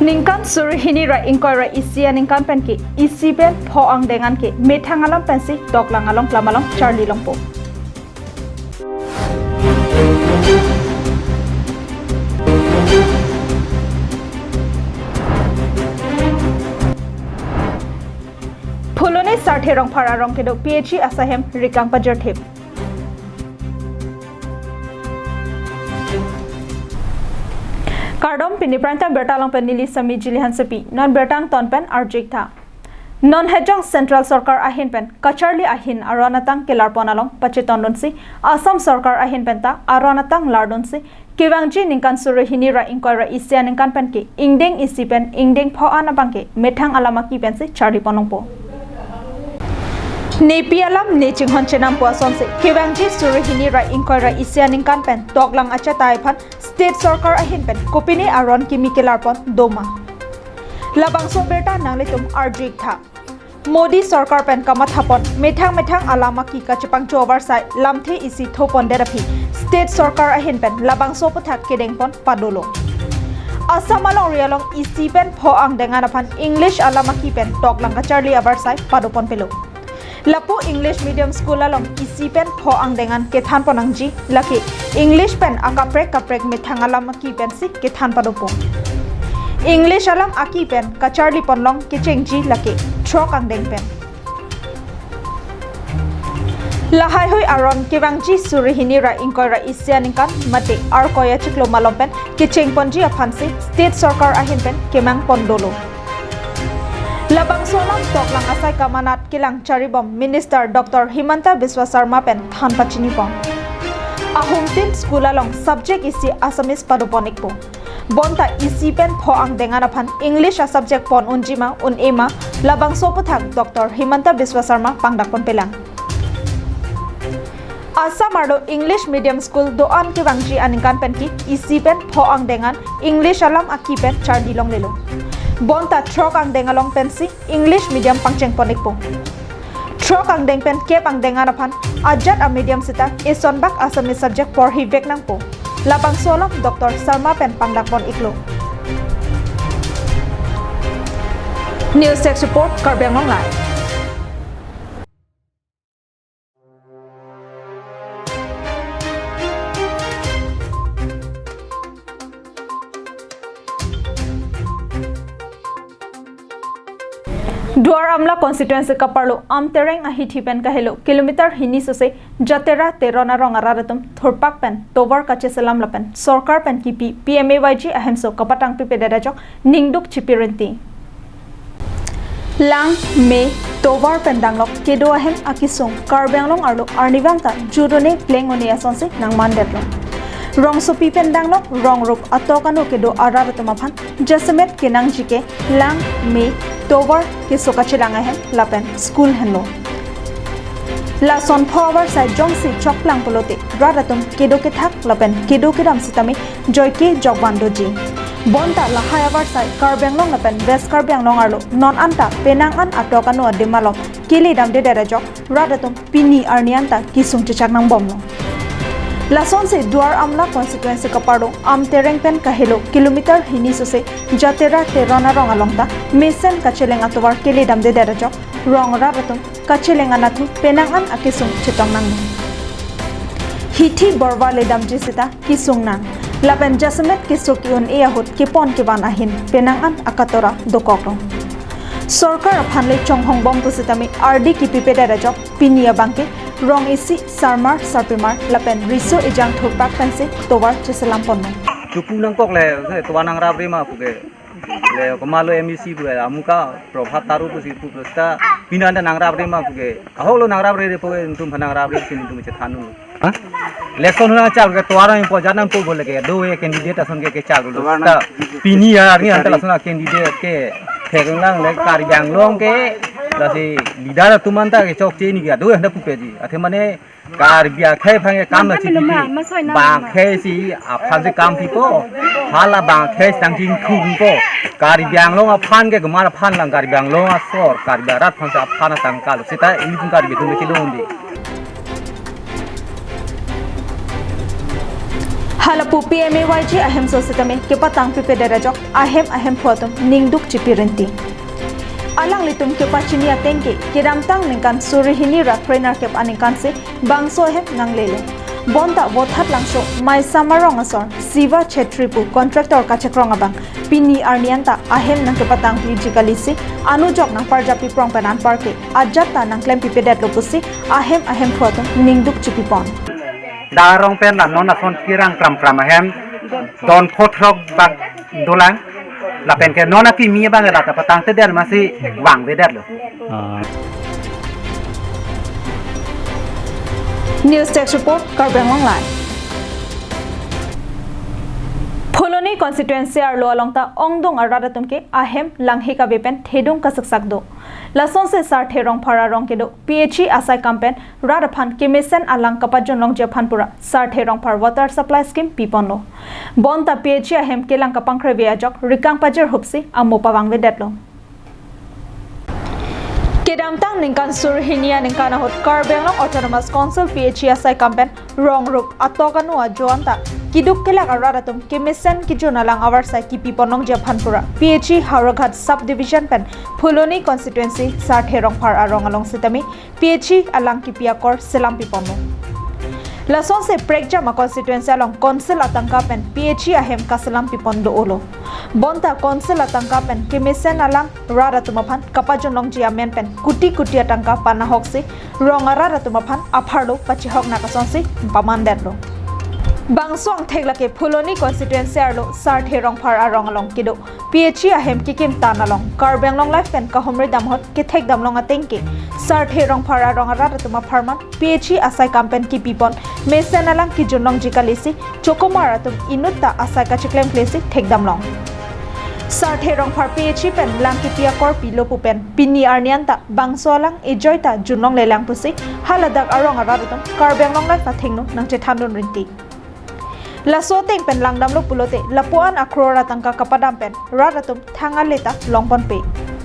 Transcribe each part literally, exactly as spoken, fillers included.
Ningkan suri hini ra ingkoi ra isi aningkan pen ke isi pen pho angdeng an ke methang alam pensi toklang along klam along charli longpo. Phuloni Sarthe Rongphar arong kedo P H E asaihem rikang pajirthip. Kardom, pini prime time birta along pen neli Sami Jili Hansepi. Non birta angton pen arju-ik tha. Non hejong Central Sorkar ahin pen kacharli ahin aron atang kelarpon along pachetondunsi Assam Sorkar ahin penta aron atang lardunsi kevangji ningkan suri hini ra ingkoi ra isi aningkan pen ke ingdeng isi pen ingdeng pho an abang ke methang alam aki pensi charlipon longpo. Nepi alam ne chinghon chenam pu asonsi kevangji suri hini ra ingkoi ra isi aningkan pen toklang achatai aphan State Sorkar ahin pen kopine aron kimi kelarpon doma, labangso birta nanglitum arju-ik tha. Modi Sorkar pen kamathapon methang methang alam aki kachepangcho avarsai lamthe isi thopondet aphi State Sorkar ahin pen labangso aputhak kedengpon padolo. Assam alongri along isi pen pho angdeng an aphan English alam aki pen toklang kacharli avarsai padopon pelo. Lapu English medium school along isi pen pho angdeng an kethanpon nangji, lake English pen akaprek kaprek methang alam aki pensi kethan padopo. English alam aki pen kacharlipon long kechengji lake throk angdeng pen. Lahaihui aron kevangji suri hini ra ingkoi ra isi aningkan mate Arkoi achiklo malom pen kechengponji aphansi State Sorkar ahin pen kemangpon dolo. Labangso alam toklang asai kamanat kelang charibom Minister Doctor Himanta Biswa Sarma pen than pachinipon. Ahumtin school along subject isi Assamese padopon-ikpo. Bonta isi pen pho angdeng an aphan English a subject pon unji ma un-e ma, labangso aputhak Doctor Himanta Biswa Sarma pangdakpon pelang. Assam arlo English medium school do-an kevangji aningkan pen ke isi pen pho angdeng an English alam aki pen charli longlelo. Bonta throk angdeng along pensi English medium pangchengpon-ikpo. Throk angdeng pen kep angdeng an aphan ajat a medium sita isonbak Assamese subject porhivek nangpo. Labangso alam Doctor Sarma pen pangdakpon-iklo. News Desk Report, Karbi Anglong Live. Duar Amla constituency kaparlo Amtereng ahithi pen kahelo kilometer hini sose Jatera Teron arong arat atum thurpak pen tovar kacheselam lapen sorkar pen kipi P M A Y G ahemso kapatang pipedet ajok ningduk chipirinti. Lang, me, tovar pen danglok kedo ahem akisung Karbi Anglong arlo arnivang ta judone pleng one asonsi nangmandetlo. Rongsopi pen danglok rongrup atok ano kedo arat atum aphan jasemet kenangji ke lang, me, tovar keso kachelang ahem lapen school henlo. Lason pho avarsai jongsi chokplang pulote rat atum kedo kethak lapen kedo kedam sitame joike jokvan doji. Bonta lahai avarsai Karbi Anglong lapen West Karbi Anglong arlo non anta penang an atok ano adim along kele damdedet ajok rat atum pini arni anta kisung chechak nangbomlo. Lasonsi Duar Amla constituency kaparlo Amtereng pen kahelo kilometer hini sose Jatera Teron arong along ta mesen kacheleng atovar kele damdedet ajok rong rat atum kacheleng anatthu penang an akisung chetong nanglo. Hithi borva le damji sita kisung nang. Lapen jasemet keso ki-un-e ahut kepon kevan ahin penang an akatora dokoklo. Sorkar aphan le chonghongbom pusitame ardi kipipedet ajok pini abangke rong isi sarmar sarpimar lapen riso ejang thurpak pensi tovar cheselam ponlo. Chupu nangkok le, tovar nangrapre ma puke. Le komatlo M A C pu amuka Prabhat Taro pusi pu pusta pini anta nangrapre ma puke. Ahok lo nangrapre re puke, netum aphan nangrapre si netum chethan un. Ha? Election huna chak ke tovar nangpo, jat nangpo bole ke do ye candidate ason ke kechak lo. Tovar ta nang- pini ya arni anta lason candidate ke theklang le Karbi Anglong ke lasi leader atum anta ke chokche ni ke do anta pupeji. Athe mane Karbi akhei aphan ke kam na chititi. Bang akhei si aphan si kam pipo. Hala bang akhei si nangchingthumpo. Karbi Anglong aphan ke gemar aphan lang Karbi Anglong asor. Karbi arat aphan si aphan atangka lo. Sita ilitum Karbi atum ke chilongdi. Lapu P M A Y G ahemso sitame kepatang pipedet ajok ahem ahemphu atum ningduk chipi rinti. Alanglitum kepachini ateng ke kedamtang ningkan suri hini ra krenerkep aningkan si bangso ahem nanglelo. Bonta Vothatlangso Maisam arong asor Siva Chhetri pu contractor kachekrong abang pini arni anta ahem nangkepatang piji kalisi anujok nangparjap piprong pen anpar ke ajat ta nangklem pipedetlo pusi ahem ahemphu atum ningduk chipipon. Darong pen la non ason kirang kram kram ahem don pho throk bak dolang lapen ke non akimi abang la ta patang te den masi vangvedetlo. Ah. News Desk Report, Karbi Anglong Live. Phuloni constituency arlo along ta ongdung arat atum ke ahem langhe kave pen thedung kasaksak do. Lasonsi Sarthe Rongphar arong kedo P H E asai kam pen rat aphan kemesen alang kapajun longji aphan pura Sarthe Rongphar water supply scheme piponlo. Bonta P H E ahem kelang kapangkhreve ajok rikang pajirhupsi amo pavangvedetlo. Kedamtang ningkan suri hini aningkan ahut Karbi Anglong Autonomous Council P H E asai kam pen rong rup atok anu ajo anta kiduk kelak arat atum kemesen kijun alang avarsai kipipon longji aphan pura P H E Howraghat Sub Division pen Phuloni constituency Sarthe Rongphar arong along sitame P H E alang kipi akor selam piponlo. Lasonsi prekjam a constituency along council atangka pen P H E ahem kaselam pipon do-olo. Bonta council atangka pen kemesen alang rat atum aphan kapajun longji amen pen kuti kuti atangka panahoksi rong arat atum aphan apharlo pachehok nang asonsi pamandetlo. Bangso angthek lake Phuloni constituency arlo Sarthe Rongphar arong along kedo P H E ahem kikim tan along Karbi Anglong Live pen kahumri dam ahut kethek damlong ateng ke Sarthe Rongphar arong arat atum apharman P H E asai kam pen kipipon mesen alang kijun longji kalisi chokomar atum inut ta asai kacheklemkle si thek damlong. Sarthe Rongphar P H E pen lang kipi akor pilo pu pen pini arni anta bangso alang ejoi ta junlonglelang pusi haladak arong arat atum Karbi Anglong Live athengno nangchethandun rinti. Laso ateng pen langdamlo pulote lapuan akror atangka kapadam pen rat atum thang ale ta longponpe.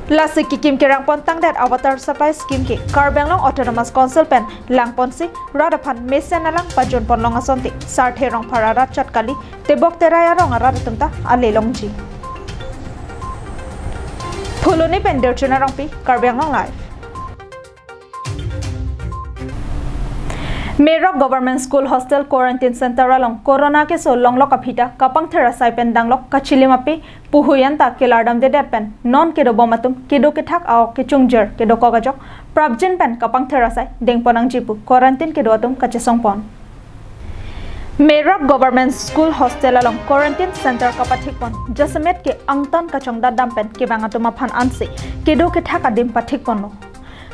Lasi kikim kerangpon tangdet a water supply scheme ke Karbi Anglong Autonomous Council pen langponsi rat aphan mesen alang pajunpon long asonte Sarthe Rongphar arat chot kali, tebok terai arong arat atum ta ale longji. Phuloni pen Derchun Arongpi, Karbi Anglong Live. Merok Government School Hostel Quarantine Center along Corona keso longlok aphi ta kapangther asai pen danglok kachilim api puhui anta kelardamdedet pen non kedobom atum kedo kethak a-ok kechungjir kedokok ajok prapjin pen kapangther asai dengpon nangji pu quarantine kedo atum kachesongpon. Merok Government School Hostel along Quarantine Center kapathikpon jasemet ke angtan kachongdat dam pen kevang atum aphan ansi kedo kethak adim pathikponlo.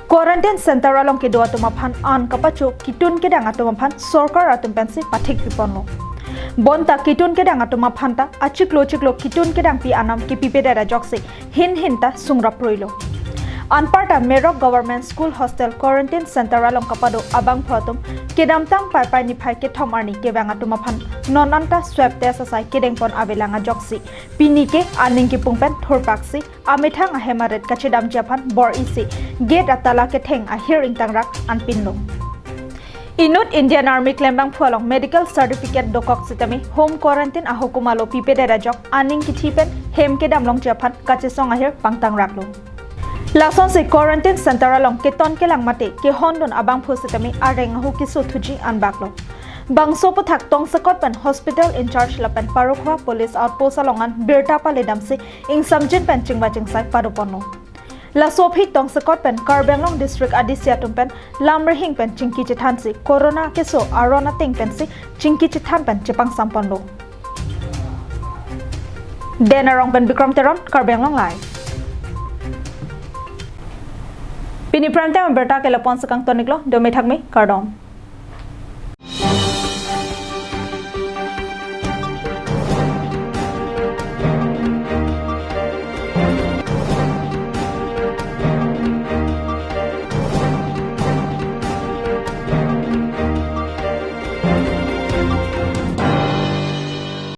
Quarantine center along kedo atum aphan an kapacho kitun kedang atum aphan sorkar atum pensi pathik piponlo. Bonta kitun kedang atum aphan ta achiklo chiklo kitun kedang pi anam kipipedet ajoksi hin hin ta sungrap ruilo. Anparta Merok Government School Hostel Quarantine Center along kapado abangphu atum kedamtang Paipai niphai kethom arni kevang atum aphan non anta swab test asai kedengpon avelang ajoksi pini ke aning kipung pen thurpaksi amethang ahem aret kachedamji aphan bor-isi gate atala ketheng ahir ingtangrak anpinlo. Inut Indian Army klembangphu along medical certificate dokok sitame home quarantine ahukum alo pipedet ajok aning kithi pen hem kedam longji aphan kachesong ahir pangtangraklo. Lasonsi quarantine center along keton kelang mate kehondun abangphu sitame areng ahu keso thuji anbaklo. Bangso aphuthak tongsekot pen hospital in charge lapen Parokhowa police outpost along an birta paledamsi ingsamjin pen chingvai chingsai padoponlo. Laso aphi tongsekot pen Karbi Anglong district adisi atum pen lamrihing pen chingki chethansi Corona keso aron ateng pensi chingki chethan pen chepangsamponlo. Den Arong pen Bikram Teron, Karbi Anglong Live. Pini prime time abirta ke lapu-an si kangtoniklo, dome thakme, kardom.